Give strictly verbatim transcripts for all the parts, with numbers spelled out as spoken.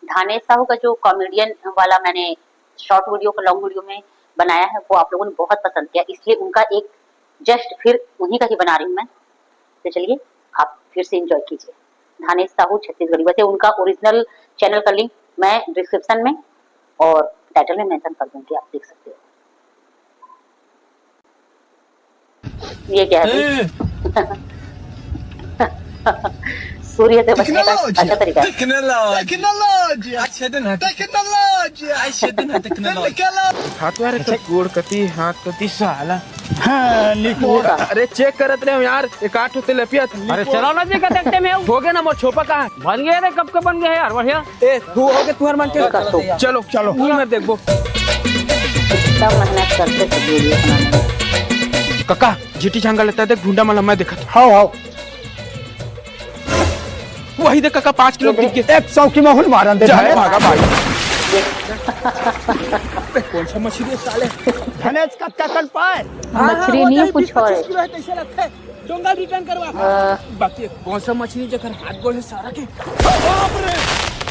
धानेश साहू का जो कॉमेडियन वाला मैंने शॉर्ट वीडियो को लॉन्ग वीडियो में बनाया है, वो आप लोगों ने बहुत पसंद किया, इसलिए उनका एक जस्ट फिर उन्हीं का ही बना रही हूँ मैं। तो चलिए, आप फिर से एंजॉय कीजिए। धानेश साहू छत्तीसगढ़ी। वैसे उनका ओरिजिनल चैनल का लिंक मैं डिस्क्रिप्शन में और टाइटल में मेंशन कर दूंगी, आप देख सकते हो। ये क्या है भाई? सूर्य से बचने का अच्छा तरीका है। टेक्नोलॉजी। आज से दिन है टेक्नोलॉजी। आज से दिन है टेक्नोलॉजी। हाथ यार, एक तो गोड़ कती, हाथ कती साला। हाँ, निकल। अरे चेक करत रहे हो यार, एक आठ होते लपियत। अरे चलो ना जी, का देखते में हो गया ना, मोर छोपा कहाँ है? बन गया रे, कब का बन गया है यार, बढ़िया। ए, तू हो के तुहर मन के। चलो, चलो। तू मैं देखबो। इतना मेहनत करते थे वीडियो बनाने में। कका, जीटी जंगल लेता देख, ढूंढा मला मैं देखत। हाव, हाव। वही देख कका, पाँच किलो दिख गए। एक सौ की माहौल मारन दे। जा रे, भागा भाई। कौन सा मछली है साले? धनेश का ककन पाए। मछली नहीं, कुछ और है। पच्चीस किलो है, कैसे लगता है? डोंगा रिटर्न करवा। बाकी कौन सा मछली जेकर हाथ गोड़ है सारा के? बाप रे!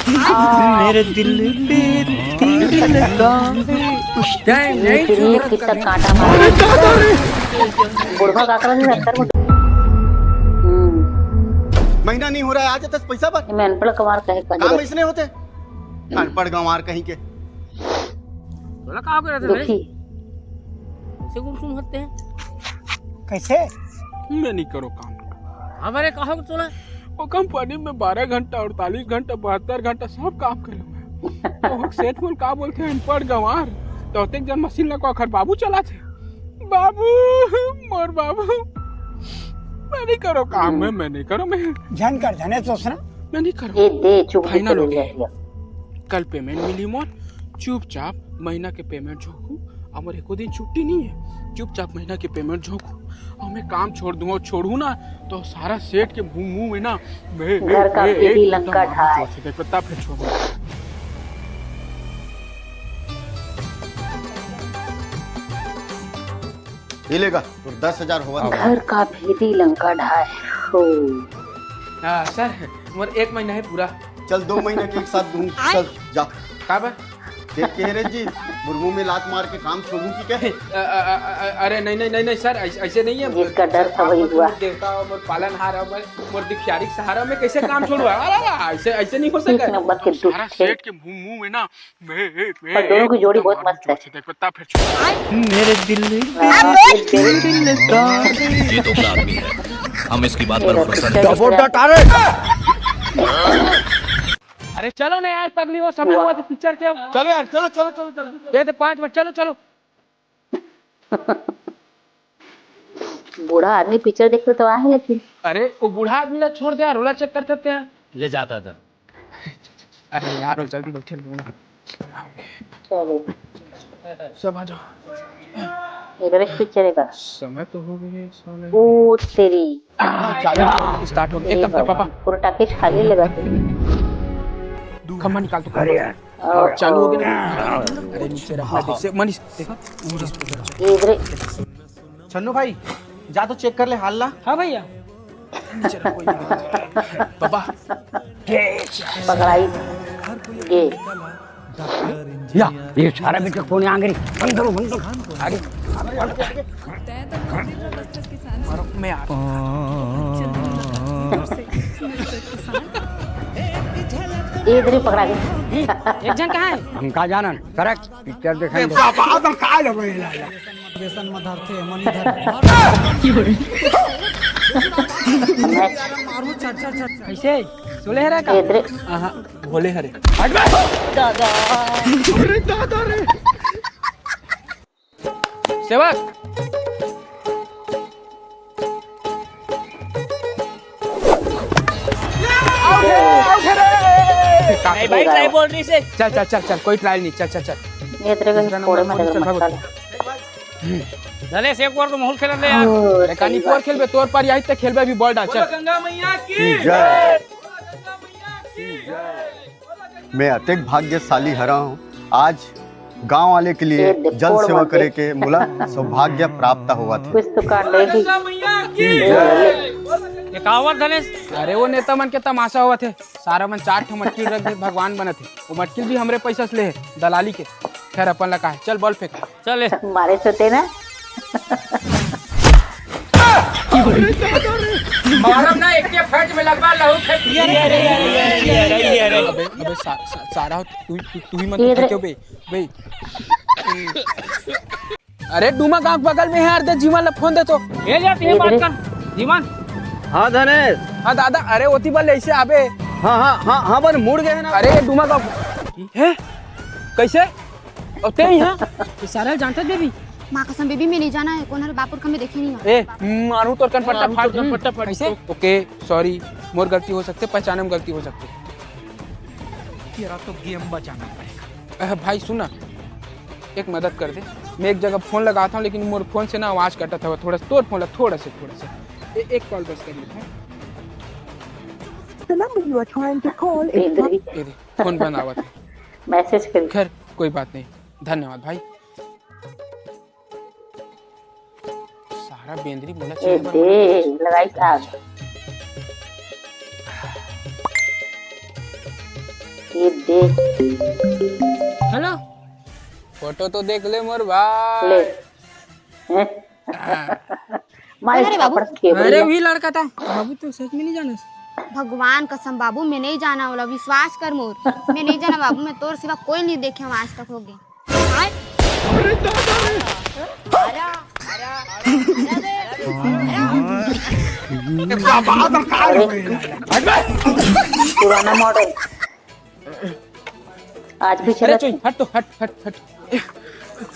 मेरे दिल पे तीर लगा। नहीं, नहीं, फिर ये कितना कांटा मारा। बुढ़वा का करन अंदर में। हम्म। महीना नहीं हो रहा है, आ जाता पैसा पर। मैं अनपढ़ कमार कहे का काम जरूरत। इसने होते। अनपढ़ गंवार कहीं के। तोला का हो गया रे? दुखी। ऐसे गुमसुम होते हैं। कैसे? मैं नहीं करो काम। हमारे का हो तोला? वो कंपनी में बारह घंटा, अड़तालीस घंटा, बहत्तर घंटा सब काम करे मैं। वो सेठ बोल का बोलते हैं, अनपढ़ गंवार। तो ओतेक जन मशीन लगा कर बाबू चला थे। बाबू, मोर बाबू, मैं नहीं करो काम, मैं, मैं नहीं करो, मैं। झन कर, झने सोचना। मैं नहीं करो। ए दे, चुप फाइनल हो गया। कल पेमेंट मिली मोर, चुपचाप महीना के पेमेंट झोंकू। हमर एको दिन छुट्टी नहीं है, चुपचाप महीना के पेमेंट झोंकू। और मैं काम छोड़ दूँ, और छोड़ू ना तो सारा सेठ के मुंह, मुंह में ना मैं, घर का मैं, भेदी मैं, लंका एकदम ढाए। जोर से देख, पत्ता फेर छोड़। ये लेगा, तो दस हजार होगा। घर का भेदी लंका ढाए। हो। हाँ सर, मोर एक महीना है पूरा। चल, दो महीना के एक साथ दूँ। चल, जा। का बा? देख के रे जी, मुर्मू में लात मार के काम छोड़ू की क्या? अ, अ, अ, अ, अरे नहीं, नहीं, नहीं, नहीं सर, ऐसे, ऐसे नहीं है। जिसका डर था वही हुआ। देवता और पालनहार है, मोर, मोर दिखियारी के सहारा में कैसे काम छोड़ू? अरे, अरे, ऐसे, ऐसे नहीं हो सकता। एक नंबर के दुष्ट थे। सेठ के मुंह, मुंह में ना, मैं, मैं, पर दोनों की जोड़ी बहुत मस्त है। देख, पत्ता फेर छोड़। मेरे दिल, दिल, दिल, दिल का। ये तो आदमी है, हम इसकी बात पर भरोसा नहीं। डबो डटा रे। अरे चलो ना यार पगली, वो समय हुआ तो पिक्चर के। चलो यार, चलो, चलो, चलो, चलो। ये तो पाँच बजे, चलो, चलो। बूढ़ा आदमी पिक्चर देखते तो आहे, लेकिन अरे वो बूढ़ा आदमी ना छोड़ दे यार, रोला चेक कर सकते हैं। ले जाता था। अरे यार, वो जल्दी बैठे लोग। चलो। सब आ जाओ। इधर एक पिक्चर है का? समय तो हो गई है साले। ओ तेरी। आ, चालू, स्टार्ट हो गया। एकदम कर, पापा। पूरा टाकीज खाली लगा थे। खम्मा निकाल तो। अरे यार। और चालू हो गया। अरे नीचे रखना, देख से, मनीष, देखो। ये इधर। छन्नू भाई, जा तो चेक कर ले, हाल ला। हाँ भैया। पापा। पकड़ाई। ये। या, ये सारा बेटा कौन है? आगे बंद करो, बंद करो। आगे। मैं आ। ये इधर ही पकड़ा गया। एक जन कहाँ है? हम कहाँ जाना? करेक्ट। पिक्चर देखने दे। बाबा, अब हम का लेबे, ला, ला। बेसन में धरते, मनी धरते। मारू, चट, चट, चट। कैसे? सोले हरे का? इधर। आहा, भोले हरे। हट बे। दादा। अरे दादा रे। सेवक। नहीं भाई, ट्राई बोल रही से। चल, चल, चल, चल, कोई ट्राई नहीं, चल, चल, चल। ये तेरे को दूसरा फोड़े नंबर में बोल, चल, भागो। चल। दलेश, एक बार तो माहौल खेलन दे यार। अरे, कानी पोर खेलबे, तोर पार आई त खेलबे अभी, बॉल डाल, चल। गंगा मैया की जय। मैं अतेक भाग्यशाली हरा हूँ, आज गांव वाले के लिए जल सेवा करे के मोला सौभाग्य प्राप्त होवत हे। कुछ तो कांड है ही। गंगा मैया की जय। का होवत धनेश? अरे वो नेता मन के तमाशा होवत हे, सारा मन चार ठो मटकी रख दे, भगवान बनत हे। वो मटकी भी हमरे पैसा से ले हे, दलाली के। खैर अपन ला का हे, चल बॉल फेंक। चल ले। मारे छोटे ना। मारब ना, एक के फट में लगवा लहू फेंक। अबे, अबे सा, सा, सारा तू, तू, तू ही मन ये तो रे। फेंक्यो बे, बे। अरे डूमा गांव बगल में हे यार, दे जीवन ला फोन दे तो। ए जा, तू बात कर, जीवन। हाँ धनेश। हाँ दादा, अरे ओती बल ऐसे आबे। हाँ, हाँ, हाँ, हाँ, बन मुड़ गए ना। अरे डूमा गांव हे? कैसे? अउ ते इहाँ? ये सारा जानता बेबी। माँ कसम बेबी, मैं नहीं जाना है, कौन हर बापुर का मैं देखे नहीं हूँ। ए, मारू तोर कन पट्टा फाड़ दूँ। पट्टा फाड़। कैसे? ओके, सॉरी, मोर गलती हो सकथे, पहचाने में गलती हो सकथे। तेरा तो गेम बचाना पड़ेगा। अ, भाई सुन ना, एक मदद कर दे, मैं एक जगह फोन लगात हँव, लेकिन मोर फोन से ना आवाज कटत हवय, थोड़ा सा तोर फोन ला, थोड़ा से, थोड़ा से, ए-, एक कॉल बस कर लेत हँव। The number you are trying to call is ए दे, फोन बंद आवत हे। मैसेज कर। खैर, कोई बात नहीं, धन्यवाद भाई। सारा बेंदरी मोला ए चिढ़े बर दे, मना करथे। लगाई साहब। ये दे। हेलो। फोटो तो देख ले मोर भाई। ले। हैं? मारे अरे बाबू। थप्पड़ के अरे भैया। वही लड़का था। बाबू तो सच में नहीं जाना। भगवान कसम बाबू, मैं नहीं जाना वाला, विश्वास कर मोर। मैं नहीं जाना बाबू, मैं तोर सिवा कोई नहीं देखे हँव आज तक होगे। पुराना मॉडल। आज भी अरे चलत चुई, हे। हट तो, हट, हट, हट।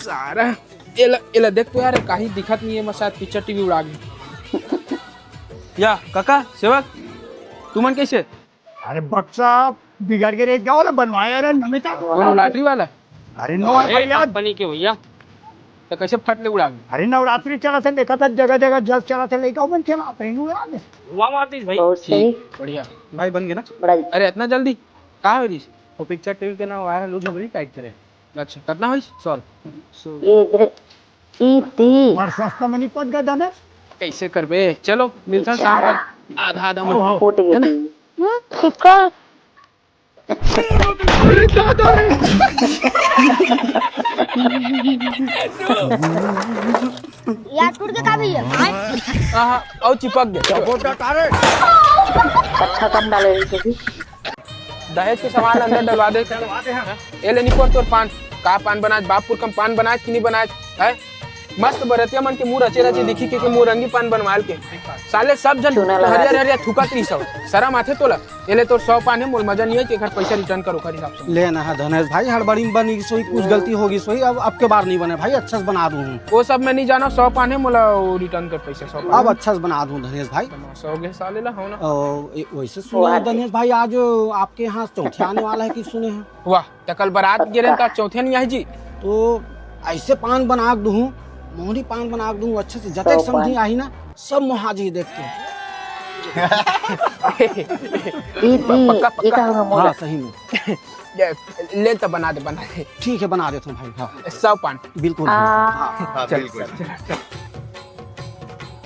सारा, एला, एला देख तो यार, काही दिखत नहीं हे, मसाद पिक्चर टीवी उड़ा गई। या, काका, सेवक, तुमन कैसे? अरे बक्सा बिगड़ के रेत गया वाला बनवाया रे नमिता। कौन लॉटरी वाला? अरे नो ए, यार। कंपनी के भैया। तो कैसे फट ले उड़ा गई? अरे नवरात्रि चला थे, देखा था जगह जगह जल चला थे, लेकर मन चला थे, उड़ा दे। वाह मार दी भाई। बहुत सही। ठीक, बढ़िया। भाई बन गए ना? बड़ा अरे इतना जल्दी? का हो रही? वो पिक्चर टीवी के नाम वायरल हो गई, टाइट करे। अच्छा, कितना होइस? सौ। सौ। ये इधर, ई ती। और सस्ता में नहीं पहुंच गया दादा। कैसे करबे? चलो, मिलता शाम का। आधा, आधा में। आओ, आओ। फूट गई है ना? ती। हम्म, किसका? यार, टूट के का भैया? आहा, और चिपक गया। अच्छा, कम डाले। दहेज के सामान अंदर डलवा दे। ए ले निपोर तोर पान। का पान बनाए? बाप पुरखा पान बनाए कि नहीं बनाए? है? मस्त बरतिया मन के मुंह रचे रचे दिखी के, के मुंह रंगी पान बनवाल के। साले सब झन चूना लगा हरियर दे। हरियर थूकत रही सब। शरम आथे तोला? ए ले तोर सौ पान हे, मोल मजा नहीं है, तेकर पैसा रिटर्न करो, ओकर हिसाब से। ले ना, हाँ, धनेश भाई, हड़बड़ी में बनी सोई, कुछ गलती होगी सोई, अब, अब के बार नहीं बने भाई, अच्छा से बना दूँ हूँ। वो सब मैं नहीं जाना, सौ पान हे, मोला वो रिटर्न कर पैसा, सौ पान। अब अच्छा से बना दूँ धनेश भाई। सौ के साले ला हो ना। ओ, ए, वैसे सुने हैं, धनेश भाई, आज आपके यहाँ चौथे आने वाला है कि सुने हैं? वाह, त कल बारात गे रहेन, त चौथे नहीं आई जी। तो ऐसे पान बना के दूँ, मोहरी पान बना के दूँ, अच्छे से जतक समझी आई ना, सब मोहा जी देख के। ई, ई, पक्का, ई पक्का। का होगा मोला? हाँ, सही में। ले, ले तो बना दे, बना दे। ठीक है, बना देता हूँ भाई, हाँ। सौ पान। बिल्कुल। आ। हाँ, हाँ, चल, बिल्कुल। चल, चल, चल।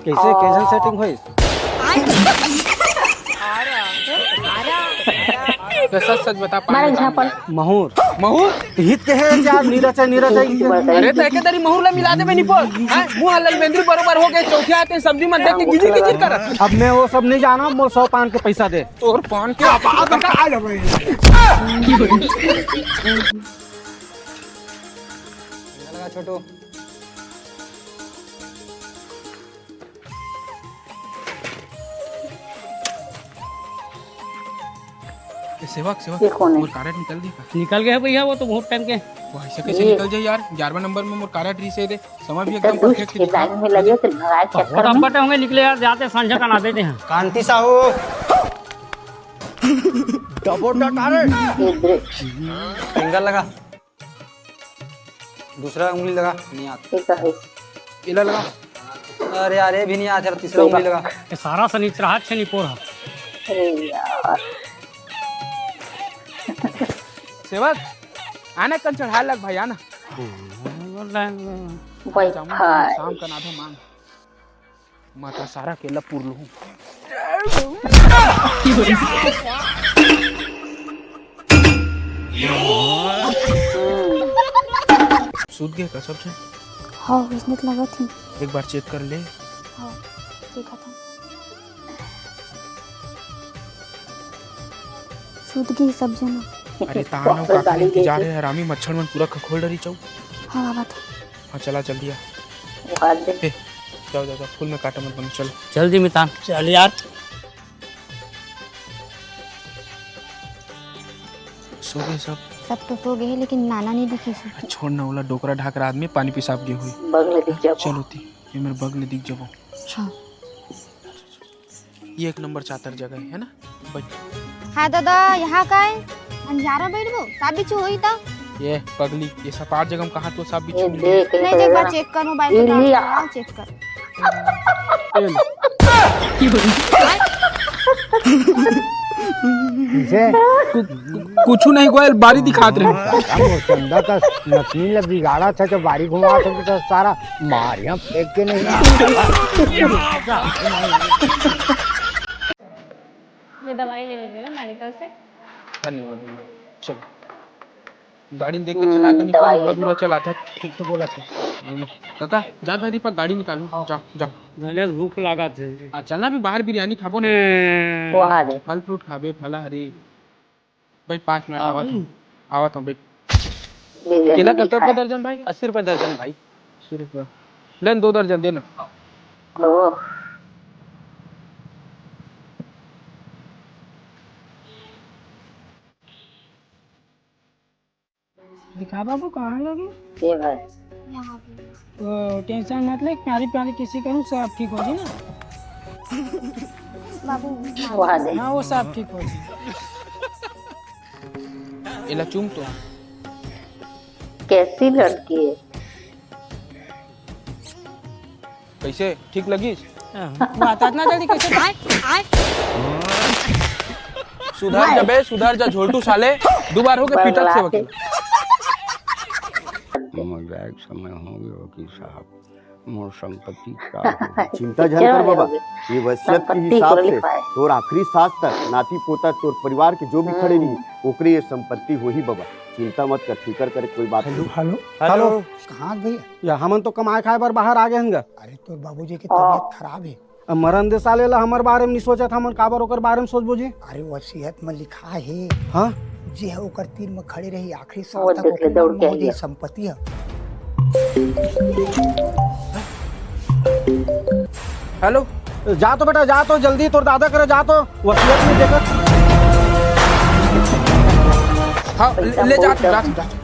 कैसे, कैसन सेटिंग होइस? तो सच सच बता, पान मारे में काम झापड़। किया? महूर। महूर? हित के है यार, नीरज है, नीरज है, इनके। अरे, तो एके दरी महूर ला मिला दे, मैं नहीं बोल। हैं? मुंह ललबेंदरी बरोबर हो गए, चौथिया आते सब्जी मत देख के गिजिर गिजिर करत। अब मैं वो सब नहीं जाना, मोर सौ पान के पैसा दे। तोर पान के लगा छोटू। ए, सेवक, सेवक, ये कौन है? मोर कारड निकल गे का? निकल गए भैया, वो तो बहुत टाइम के। वो ऐसे कैसे ये निकल जाए यार? ग्यारहवाँ नंबर में मोर कारड रही से दे। समय भी इतना एकदम दुष्ट perfect के लिखा। लाइन में लगे तो भगाए बहुत चक्कर में। अब्बटे होंगे निकले यार, जाते संझा का ना देते हैं। कांति साहू। डबोटा कारड। ये दे। फिंगर लगा। दूसरा उंगली लगा, नहीं आता। ठीक है। इला लगा। अरे यार, ये भी नहीं आता, तीसरा उंगली लगा। ये सारा सनीचर हाथ से निपोर है। अरे यार। सेवक, आना कल चढ़ा लग भाई, आना। भाई, जामुन भाई। शाम का नाधा मांग। माता सारा के लपूर लूं। सूत गे का सब झन? हाँ, वइसने तो लगत हे। एक बार चेक कर ले। हाँ, देखत हँव। सूत गे सब झन। अरे ताहन का इंतजार हे हरामी, मच्छर मन पूरा खखोल डरिस। हाँ, आवत हँव। हाँ, चला जल्दी आ। ए, जाओ, जाओ, जाओ, फूल में कांटा मत बनो, चलो। चल जी मितान। चल यार। सो गे सब? सब तो सो गे हे, लेकिन नाना नइ दिखिस हे। छोड़ ना, ओला डोकरा ढाकरा आदमी, पानी पिसाब गे होही। बगल ले दिख जाबो। चलो ती, ये मेरे बगल ले दिख जाबो। हाँ। ये एक नंबर चातर जगह हे, है ना? बैठ। हाँ दादा, यहाँ का हे? अंधियारा बैठबो, साफ बिछी होही त। ये पगली, ये सपाट जगह में कहाँ तो साफ बिछी मिली? देख, नहीं, देख, एक बार चेक करो, बाइक चेक कर। कुछ नहीं गोयल, बारी दिखात रहे। साला मोर चंदा का नतनी ला बिगाड़ा था, तो बारी घुमा था, तो सारा मारिया फेंक के नहीं। ये दवाई ले लीजिए ना मेडिकल से। धन्यवाद। चलो, गाड़ी देख के चला, कहीं दवाई पूरा ले लो। चला था। ठीक तो बोला था। काका, जा दीपक, गाड़ी निकालो। हाँ। जा, जा। भले भूख लगा थे। आ, चलना भी बाहर बिरयानी खाबो ने। फल फ्रूट खाबे, फला हरी। भाई, पाँच मिनट आवत हूँ। आवत हूँ, बैठ। केला कत्ते रुपया दर्जन भाई? अस्सी रुपया दर्जन भाई। अस्सी रुपया। ले न, दो दर्जन दे ना। दिखा बाबू, कहाँ लगे? ये भाई। तो टेंशन मत ले, प्यारी प्यारी किसी करूँ, सब ठीक हो जाए ना। बाबू। हाँ, वो सब ठीक हो जाए। एला चूम तो। कैसी लड़की है? कैसे, ठीक लगिस? हाँ, बात इतना जल्दी कैसे? आय, आय। सुधर जा बे, सुधर जा झोलटू साले, दो बार हो गए पीटत से वकील। मर जाए समय हो गए वकील साहब, मोर संपत्ति का हो? चिंता झन कर बाबा, ये वसीयत के हिसाब से तोर आखिरी सांस तक नाती पोता तोर परिवार के जो भी खड़े रही, ओकरे ये संपत्ति होही बाबा। चिंता मत कर, फिकर करे कोई बात नहीं। हेलो। हेलो। कहाँ भैया? या हमन तो कमाए खाए बर बाहर आ गए हन गा। अरे तोर बाबूजी के तबीयत खराब हे। अब मरन दे साले ला, हमर बारे में नहीं सोचत, हमन काबर ओकर बारे में सोचबो जी? अरे वसीयत में लिखा हे। हाँ? जे ह ओकर तीर में खड़े रही आखिरी सांस तक, ओकर नाम म हो जाई संपत्ति ह। हेलो। जा तो बेटा, जा तो जल्दी, तोर दादा करे जा तो, वसीयत नहीं देखत। हाँ, ले, ले जा तू, जा तू, जा तू।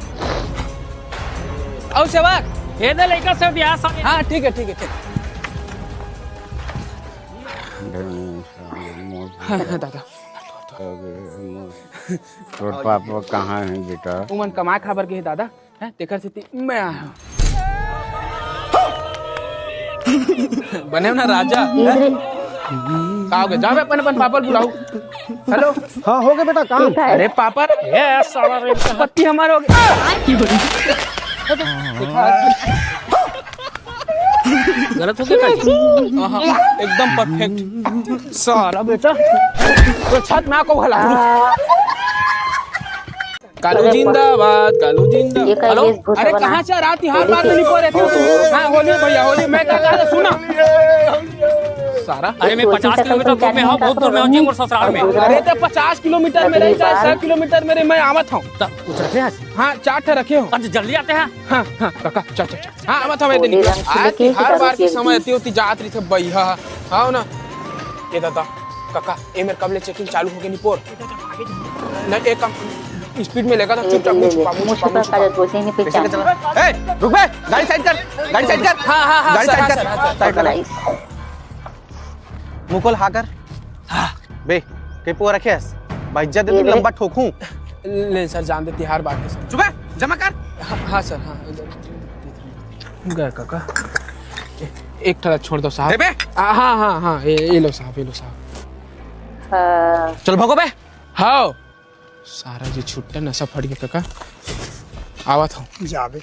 अउ सेवक, ये दे लइका से ब्याह शादी। हाँ, ठीक है, ठीक है, ठीक है। हाँ, हाँ, दादा। तोर पापा कहाँ है बेटा? उमन कमाए खाबर गे हे दादा। हैं, तेकर सेती मैं आया हूँ। बने हो ना राजा, हैं? का हो गया? जाओ बे, अपन, अपन पापा ल बुलाओ। हेलो। हाँ, हो गया बेटा काम। अरे पापा रे, ये साला रे, पत्ती हमार हो गई। गलत हो गया का जी? हाँ, हाँ, एकदम परफेक्ट। सारा बेटा, तो छत में आको भला। कालू जिंदाबाद, कालू जिंदाबाद। हेलो, अरे कहाँ से रात ही हार मार नहीं पा रहे थे? हाँ, होली भैया, होली। मैं क्या कह रहा, सुना। सारा। अरे मैं पचास किलोमीटर दूर में हूँ जी, मोर ससुराल में। अरे तो पचास किलोमीटर में रही, चाहे सौ किलोमीटर में रही, मैं आवत हूँ। तब कुछ रखे हैं? हाँ, चार ठे रखे हो। अच्छा, जल्दी आते हैं। हाँ, हाँ, काका, चल, चल, चल। हाँ, आवत हूँ मैं दिन। आज की हर बार की समय अति होती जात रही थे भैया। हाँ ना। ये दादा, काका, ए मेरे कब ले चेकिंग चालू हो गई निपोर? नहीं, एक काम, स्पीड में लेगा तो चुपचाप मुंह छुपा, मुंह छुपा, मुंह छुपा। ए, रुक बे, गाड़ी साइड कर, गाड़ी साइड कर। हाँ, हाँ, हाँ, गाड़ी साइड कर, साइड कर। मुकुल, हाँ कर। हाँ। बे, के पुआ रखे हस? भाई, इज्जत दे, लंबा ठोकूं। ले सर, जान दे, तिहार बांट के सर। चुप है, जमा कर। हाँ, हाँ सर, हाँ। गए काका। ए-, एक ठला छोड़ दो साहब। ए बे। आ, हाँ, हाँ, हाँ, ये, ये लो साहब, ये लो साहब। हाँ। चल भागो बे। हाँ। सारा जी छुट्टा नशा फट गया काका। आवत हूँ। जाबे।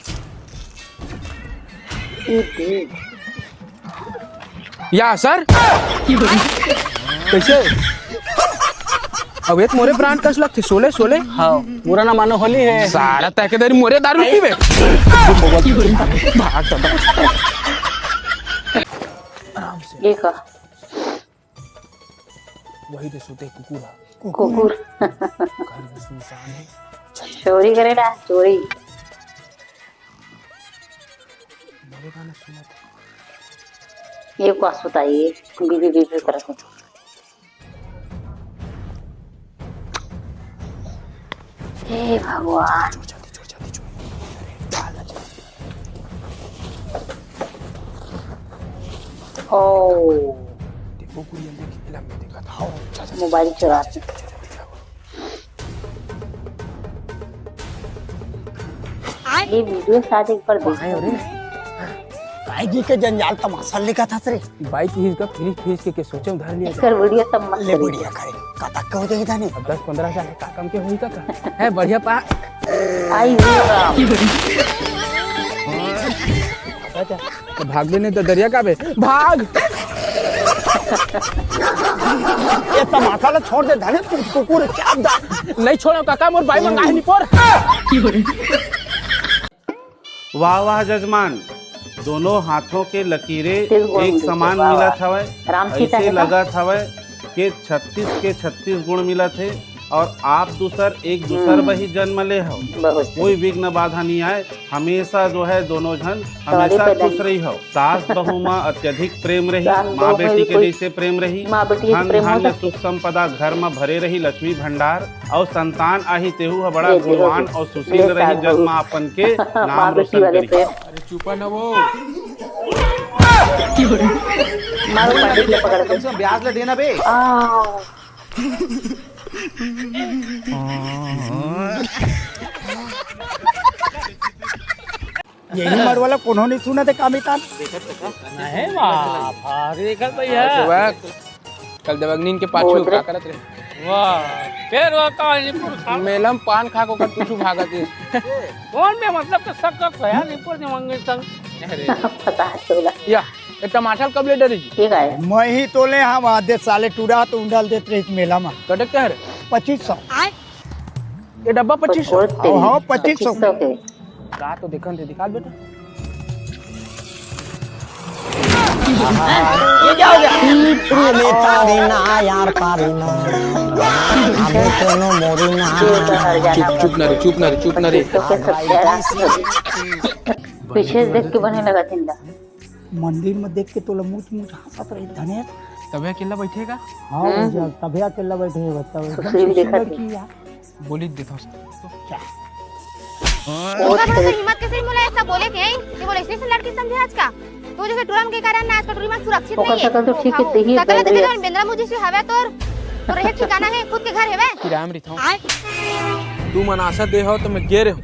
या सर। कैसे? अब ये तो मोरे ब्रांड कस लगथे, शोले, शोले। हाँ, बुरा ना मानो, होली है। सारा तय के दरी मोरे दारू पीबे। भाग दादा। आराम से। ये का? वही तो सोते कुकुर है। कुकुर। घर में सुनसान है। चोरी करे ना, चोरी। मेरे गाना सुना था। ये को सुताई, बीबी बीबी करत है। हे भगवान। ओ। मोबाइल चुरा के। ये वीडियो शायद एक बार देख। काय जी के जंजाल तमाशा लेखा था रे। बाइक ही इसका फ्रिज फ्रिज के, के सोचे उधार लिया। इसका वीडियो तब मत ले करिए। बढ़िया करे। का तक हो जाई जाने। अब दस पन्द्रह हजार का कम के होई का? है बढ़िया पा। आई हो राम। तो भाग भी नहीं तो दरिया का बे। भाग। ये तमाशा ला छोड़ दे धने, तू कुकुर क्या दा। नहीं छोड़ो काका, मोर बाई मंगा है निपोर। वाह वाह जजमान, दोनों हाथों के लकीरें एक समान मिलत हवय। ऐसे लगत हवय कि छत्तीस के छत्तीस गुण मिलत हे और आप दूसर एक दूसर बही जन्म ले हव। कोई विघ्न बाधा नहीं आए, हमेशा जो है दोनों झन हमेशा खुश रही हव। सास बहू मा अत्यधिक प्रेम रही, माँ बेटी के जैसे प्रेम रही। धन धान्य सुख संपदा घर मा भरे रही, लक्ष्मी भंडार। अउ संतान आही तेहू ह बड़ा गुणवान अउ सुशील रही, जग म अपन के नाम रोशन करी। अरे चुपा न वो। मारो पंडित ले पकड़ के। कम से कम ब्याज ले देना बे। यही मर वाला कोनो नहीं सुना थे कामितान। नहीं बाप, आगे देखत भैया। कल देवगनीन के पाछू का करत रहे। वाह, फिर वो कहानी पुरखा। मेलम पान खा को कर कुछ भागत है। कौन में मतलब के शक कर यार, ऊपर से मंगे संग। अरे। पता है तोला। या, ये टमाटर कब ले डरी जी? ठीक है। मैं ही तोले हम आधे साले टूरा तो उंडाल देत रही मेला में। कटक क्या है रे? पच्चीस सौ। ये डब्बा पच्चीस सौ? हाँ, पच्चीस सौ। पच्चीस सौ के। का तो देखन दे, दिखा बेटा। ये क्या हो गया? ई प्रेमे तारे ना यार पारे ना। अबे कोनो मोरी ना। चुप, चुप ना रे, चुप ना रे, चुप ना रे। पीछे से देख के बने लगा थिंदा। मंदिर में देख के तोला मुच मुच हंसत रही धनेश। तबे अकेला बैठेगा? हाँ, हम्म। भैया, तबे अकेला बैठेगा, तब एकदम सुशील सुशील देखा लड़की थी। यार। बोली देता हूँ। क्या? ओकर भरोसे हिम्मत कैसे मोला ऐसा बोले के? ये बोले, "ऐसे, ऐसे लड़की समझे आज का? तू जैसे टूरा मन के कारण ना आज का टूरी मन सुरक्षित ओकर नहीं है। शकल तो ठीक है, देखिए, शकल तो बंदरिया। देखिए, बेंदरा मुझे से हवे तोर, तोर एक ठिकाना है, खुद के घर है बे।" कि राम रिथाओ। आय। तू मनासा दे हो तो मैं गे रहे हूँ।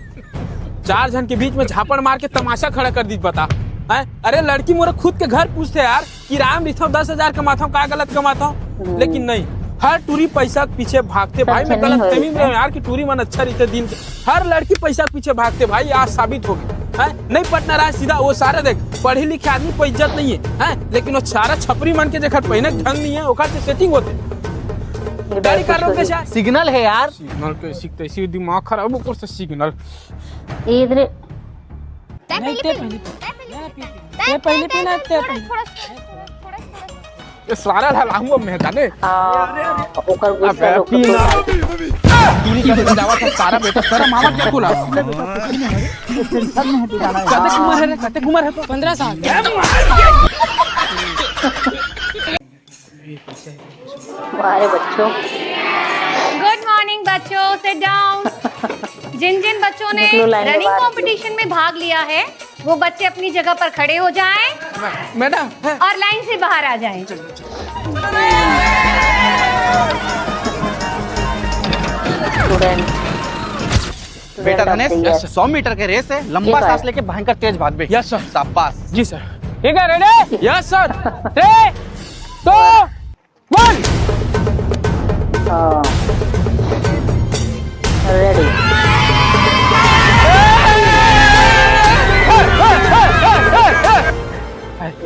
चार झन के बीच में झापड़ मार के तमाशा खड़ा कर दी, बता। हैं? अरे लड़की मोरे खुद के घर पूछते यार। किराया में रहिथव, दस हजार कमाथव, का गलत कमाथव? हम्म। लेकिन नहीं, हर टूरी पैसा के पीछे भागते। भाई, मैं गलत फहमी में रहूं यार कि टूरी मन अच्छा रहिथे दिल के। हर लड़की पैसा के पीछे भागते भाई, आज साबित हो गई है। नहीं पटना रहा सीधा, वो सारे देख, पढ़े लिखे आदमी को इज्जत नहीं है, है? लेकिन वो सारा छपरी मन के जेकर पहने के ढंग नहीं है, ओकर से सेटिंग होते। गाड़ी कर रहा हूँ कैसे? सिग्नल है यार। सिग्नल के सीखते इसी दिमाग खराब, ऊपर से सिग्नल। ये इधर। तै पहले पी, तै पहले पी, तै पहले पी ना, तै पहले। ये सारा ढलाऊंगा मैं जाने। आ, ओकर गुस्सा अबे, रोक पी ना। तूने क्या बजावा था सारा बेटा, तेरा मामा क्या बोला? टेंशन में है तू जाना है। कते उम्र है रे, कते उम्र है तो? पन्द्रह साल। वाह रे बच्चों। गुड मॉर्निंग बच्चों, सिट डाउन। जिन जिन बच्चों ने निकलो लाइन के रनिंग बाहर। कंपटीशन में भाग लिया है, वो बच्चे अपनी जगह पर खड़े हो जाएं। मै-, मैडम, है। और लाइन से बाहर आ जाएं। स्टूडेंट। बेटा धनेश, यस सर। सौ मीटर के रेस है, लंबा सांस लेके भयंकर तेज भागबे। Yes sir. शाबाश। जी सर। ठीक है, ready? Yes sir. Three, two, one. हाँ। रेडी।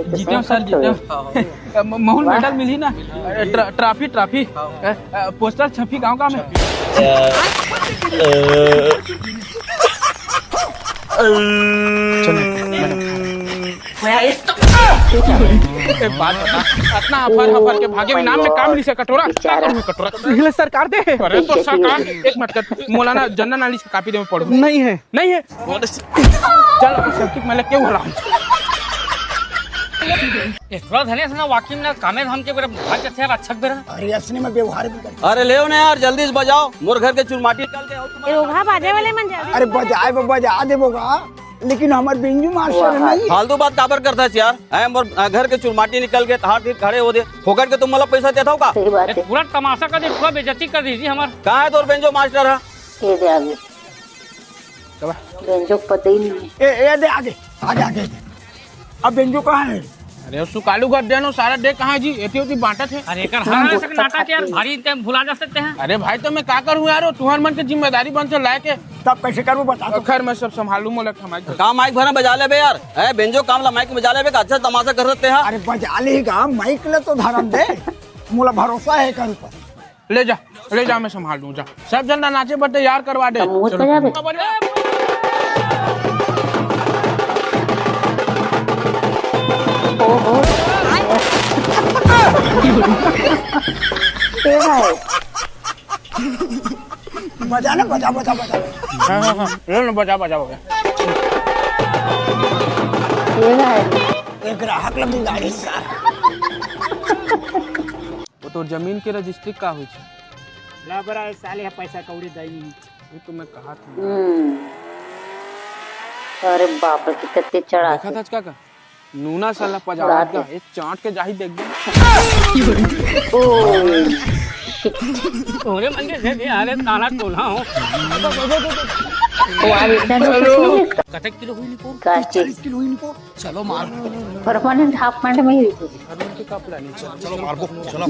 जीते हो सर जी, अच्छा। अ, म-, महू ल मेडल मिलही ना? अ, ट्र-, ट्रॉफी, ट्रॉफी। अ, अ, पोस्टर छपही गाँव गाँव में। एक बात बता, अतना हफर हफर के भागे इनाम में का मिलिस हे कटोरा? का करूँ कटोरा? इही ल सरकार दे हे। अरे तो सरकार, एक मत कर, मोला ना जनरल नॉलेज के कॉपी दे, मैं पढ़हूँ। नहीं है। नहीं है? चल, अब सब ठीक, मैं लग के उड़ा। ए, थोड़ा धनेश ना, वाकई में ना, कामे धाम के बेरा भाग जाथे यार, अच्छा के बेरा। अरे, असली में व्यवहार भी कर। अरे, लेव ना यार, जल्दी से बजाव, मोर घर के चुरमाटी निकल के आओ तुम्हारे। ए, ओघा बाजे वाले मन जल्दी अरे, से बजाए बर बजा देबो गा, लेकिन हमर बेंजू मास्टर वाह। नहीं। फालतू बात काबर करथस यार? हैं, मोर, अ, घर के चुरमाटी निकल के तहार तीर खड़े हो दे, फोकट के तुम मोला पैसा देथव का? सही बात ए, है। पूरा तमाशा कर दे, पूरा बेइज्जती कर दीजिए हमार। कहाँ है तोर बेंजो मास्टर है? ये दे आगे। चला। बेंजो के पता ही नहीं है। ए, ए, दे आगे, आगे, आगे, आगे। अब बेंजो कहाँ है? अरे, वो सुकालू घर देनो, सारा दे कहाँ जी? एती ओती बांटत हे। अरे, एकर हर हमेशा के नाटक यार, भारी इनका भुला जा सकते हैं। अरे भाई, तो मैं का करूँ यार, वो तुहर मन के जिम्मेदारी बनथे लाए के। तब कैसे करबो बता तो। खैर, मैं सब संभाल लूँ, मोला एक ठा माइक दे। का माइक भरा बजा लेबे यार? हैं, बेंजो काम ला माइक में बजा लेबे का? अच्छा तमाशा कर सकते हैं। अरे, बजा ले ही गा, माइक ले तो धरम दे। मोला भरोसा है एकर ऊपर। ले जा, ले जा, मैं संभाल लूँ, जा। सब जन ला नाचे बर तैयार करवा दे। तो मुंह चलो। बजा दे। ओहो। तेरा है। बजा ना, बजा, बजा, बजा। हाँ, हाँ, हाँ। ले ना, बजा, बजा, बजा। तेरा है। एक ग्राहक लग गई गाड़ी का। वो तो जमीन के रजिस्ट्री का हुई छे? लबरा ए साले ह पैसा कौड़ी दई नहीं। ये तो मैं कहा था। हम्म। अरे बाप रे, कितने चढ़ा देखा के। था का? नूना साला पजाड़ा उड़ा के। का, एक चाट के जाही देख दे। ओ। ओरे मन के दे दे, अरे ताला कोना हो। ओ, आ इतना तो कुछ नहीं है इसका। कतक किलो हुई निपोर? काची। चालीस किलो हुई निपोर। चलो मार। परमानेंट हाफ पैंट में ही हुई थी। चलो, चलो, मारबो, चलो।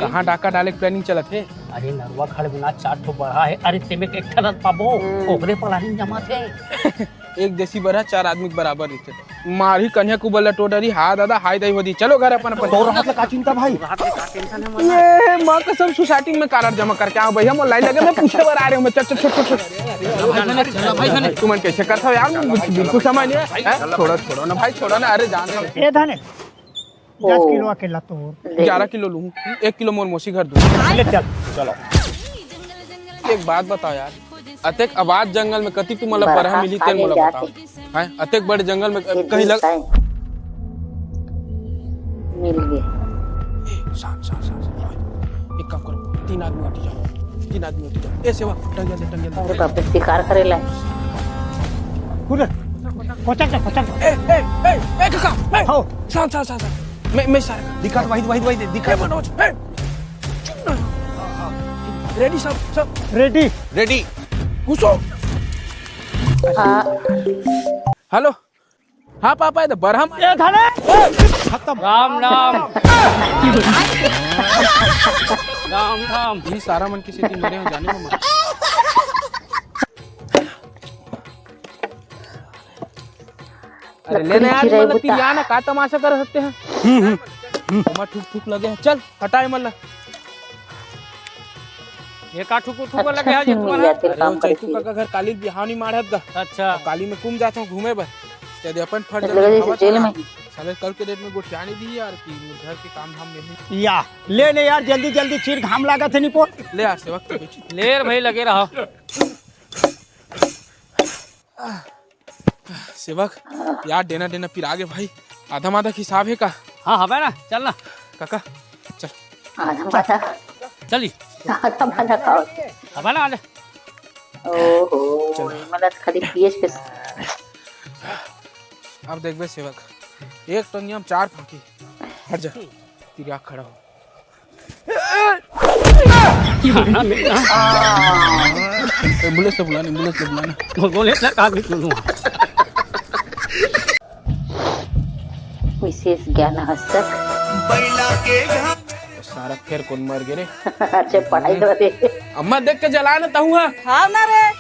कहाँ डाका डाले के प्लानिंग चलत हे? अरे नरवा खड़ बिना चार ठो बरहा हे। अरे तेमे के एक ठन पाबो, हम्म। ओकरे प्लानिंग जमा थे। एक देसी बरहा चार आदमी के बराबर रहिथे। मारही कन्हैया कुबल ला टोडरी, हा दादा, हाय दाई होदी। चलो घर अपन अपन। तोर हाथ ले का चिंता भाई? ये माँ कसम सोसाइटी में कारड जमा करके आओ भैया, मोर लाइन लगे, मैं पूछे बर आ रहे हूँ मैं। चल, चल, चल, चल, चल। तुमन कैसे करता हो यार, मुझे बिल्कुल समझ नहीं है। हैं? छोड़ो, छोड़ो ना भाई, छोड़ो ना, अरे जान दो। ए धने, दस ओ। किलो अकेला तोर। ग्यारह किलो लूँ, एक किलो मोर मौसी घर दूँ। ले चल, चलो। एक बात बताओ यार, अतेक आबाद जंगल में कति तुमन ला बरहा बरहा मिली, तेन मोला बताओ। हैं, अतेक बड़े जंगल में ये कहीं लग- मिल गए। ए, शांत, शांत, शांत, शांत। एक काम करो, तीन आदमी हटी जाओ, तीन आदमी हटी जाओ। ए सेवा, टंगिया दे, टंगिया दे। अरे बाप रे, शिकार करेला। उधर, कोचक जा, कोचक जा। ए, ए, ए, ए, काका, ए, हो। शांत, शांत, शांत, शांत। मैं, मैं सारे दिखा, वही, वही, वही, दिखा। ए, मनोज, ए, चुप ना। हाँ, हाँ। रेडी सब, सब। रेडी। रेडी। घुसो। हाँ। हेलो। हाँ पापा, ये तो बरहम। ए धने। खत्म। राम राम। राम राम। ये सारा मन की सेती मरे हो जाने में मत। अरे ले ना यार, लकड़ी चिराई मतलब बुता। पिरिया ना का तमाशा कर सकते हैं। हम्म, हम्म, हम्म। ओमा ठुक ठुक लगे हैं। चल हटाए मन ला। ये का ठुकू ठुकू लगे है जी तुम्हारा? अरे वो चैतू काका घर काली बिहाव नहीं माढ़त गा। अच्छा। काली में कुम जाता हूँ घूमे बर। यदि अपन फट लगे जैसे जेल में। साले कल के डेट में गोठिया नहीं दी यार कि घर के काम धाम में ही। या ले ले यार, जल्दी जल्दी, चीर घाम लागत है निपोर। ले यार सेवक तो बैठी। ले रे भाई, लगे रहो। सेवक, यार देना देना पिरा गे भाई। आधा माधा के हिसाब है का? हाँ हवे ना, चल ना। काका, चल। आधा माधा। चली। आधा माधा खाओ। हवे ना, आजा। ओहो, चल। मतलब खाली पिए के। अब देखबे सेवक, एक तो नियम चार फांकी। हट जा, तेरी आँख खड़ा हो। एम्बुलेंस ले बुलाना, एम्बुलेंस ले बुलाना। बोले ना, का भी सुनू। विशेष ज्ञान हस्तक। सारा फेर कोन मर गे रे? अच्छा, पढ़ाई कर दे। अम्मा देख के जला ना तहूँ हा। हाँ ना रे।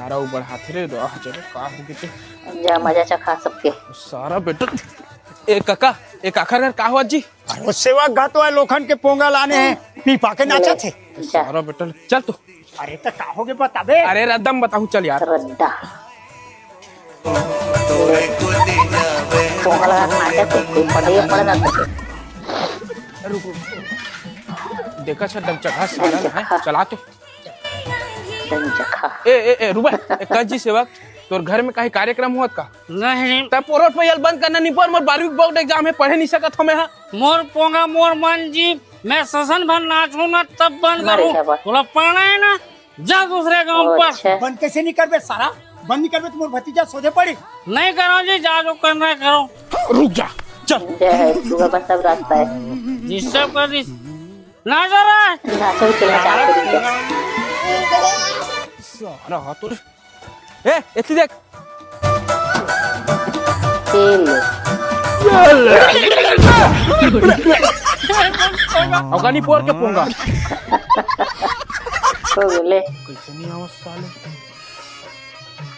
अरे वो बढ़ाथे रे, रह जबे, का हो गे ते? जा मजा चखा सबके। सारा बेटा, ए काका, ए काका घर का होवत जी? अरे वो सेवक घर तो हे, लोखन के पोंगा लाने हे, पी पा के नाचत हे। जा। सारा बेटा, चल तू। अरे तो का हो गे बताबे? अरे रद्दम बताहूँ, चल यार। रद्दा। पोंगा लगा के नाचत हे, कोई पढ़े या पढ़ ना सके। रुक, रुक। देखा छ डंग चढ़ा सारा ना है, चला तो। डंग चखा। ए, ए, ए, रुबा, ए, कह जी सेवक, तोर घर में काहे कार्यक्रम होवत का? नहीं। तब पोरोट में यल बंद करना नहीं पर, मोर बारहवीं बोर्ड एग्जाम हे, पढ़े नहीं सकत हूँ मैं, हाँ। मोर पोंगा, मोर मन जी, मैं ससन भर नाचूं ना, तब बंद मारे करूं। क्या बात? तोला पढ़ना है ना, जा दूसरे गांव ओ, पर। अच्छा। बंद कैसे नहीं करबे सारा? बंद नहीं करबे तो मोर भतीजा सोझे पड़ी। नहीं करो जी, जा जो करना है करो। रुक जा, चल। जय है, तू बस सब रास्ता है। डिस्टर्ब कर दी। ना जा रहा है। नाचो के लिए चाहते हैं क्या? सारा हाथ तो ए, एती देख। तेल। अफगानी पोर के पोंगा। हो गेले। कैसे नहीं आवत साले?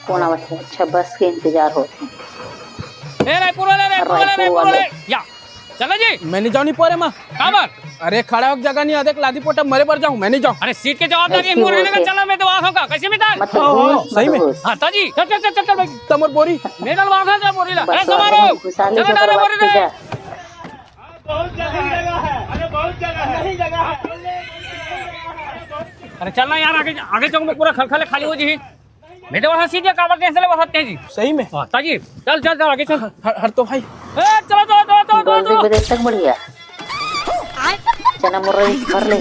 कौन आवत है? अच्छा, बस के इंतजार हो। ए, रायपुर वाले, रायपुर वाले, रायपुर रायपुर वाले। वाले। या। चला जी। मैं नहीं जाऊँ नहीं पोरे मा। काबर? अरे खड़ा होके जगह नहीं, अदेख लादी पोटा मरे बर जाऊँ, मैं नहीं जाऊँ। अरे सीट के जवाबदारी ऐसी मोर होत रहने का है। चला, मैं तो वहाँ होगा, कैसे मिटा? मत हाँ, हाँ, घूस, सही मत में। घूस। हाँ, ताजी, चल, चल, चल, चल, चल भाई। तमोर बोरी। मेरा वहाँ था, बोरी ला। बस ऐसा मारो। घुसा ली चलो, तो नारे बस बोरी ले। जा। बहुत जगह है, अरे बहुत जगह है, नहीं जगह है। अरे चल ना यार, आगे, आगे चल, मैं पूरा खलखल खाली हो जी। बेटे, वहाँ सीट है, काबर कैसे ले वहाँ तेजी? सही में? हाँ, ताजी, चल, चल, चल, आगे चल। हर, हर तो भाई। ए, चलो, चलो, चलो, चलो, चलो, गोल चलो। दे बजे तक बढ़िया। चना मुरई भर ले।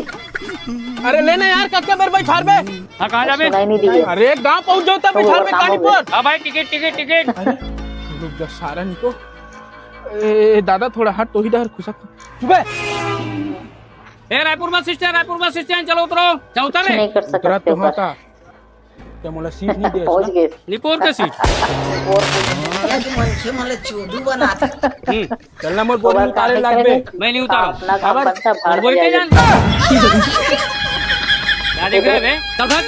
अरे लेना यार, कतका बेर बैठार बे? हाँ, कहाँ जाबे? सुनाई नहीं दिए। अरे गांव पहुंच जाओ तब तो बैठार वो बे काम काली हो गया। पर। हाँ भाई, टिकट, टिकट, टिकट। अरे रुक जा सारा निको। ए दादा थोड़ा हट तो ही डर खुसक। चुप है। ए Raipur bus stand, Raipur bus stand, चलो उतरो। जा उतर कुछ ले। नहीं कर उतरा सकते तो ऊपर। हाँ का? क्या मोला सीट नहीं दे पहुंच इसका? गए। निपोर का सीट। एक मनखे मन ल चोदू बनाथे। हम्म। चलना मोर बोरी ओवर उतारे काहे लाग बे। करे? मैं नहीं उतारूं। अपना काम काबर? बनता, भाड़ बोरी में के जाए। जान। क्या देख रहे बे? चल भाग।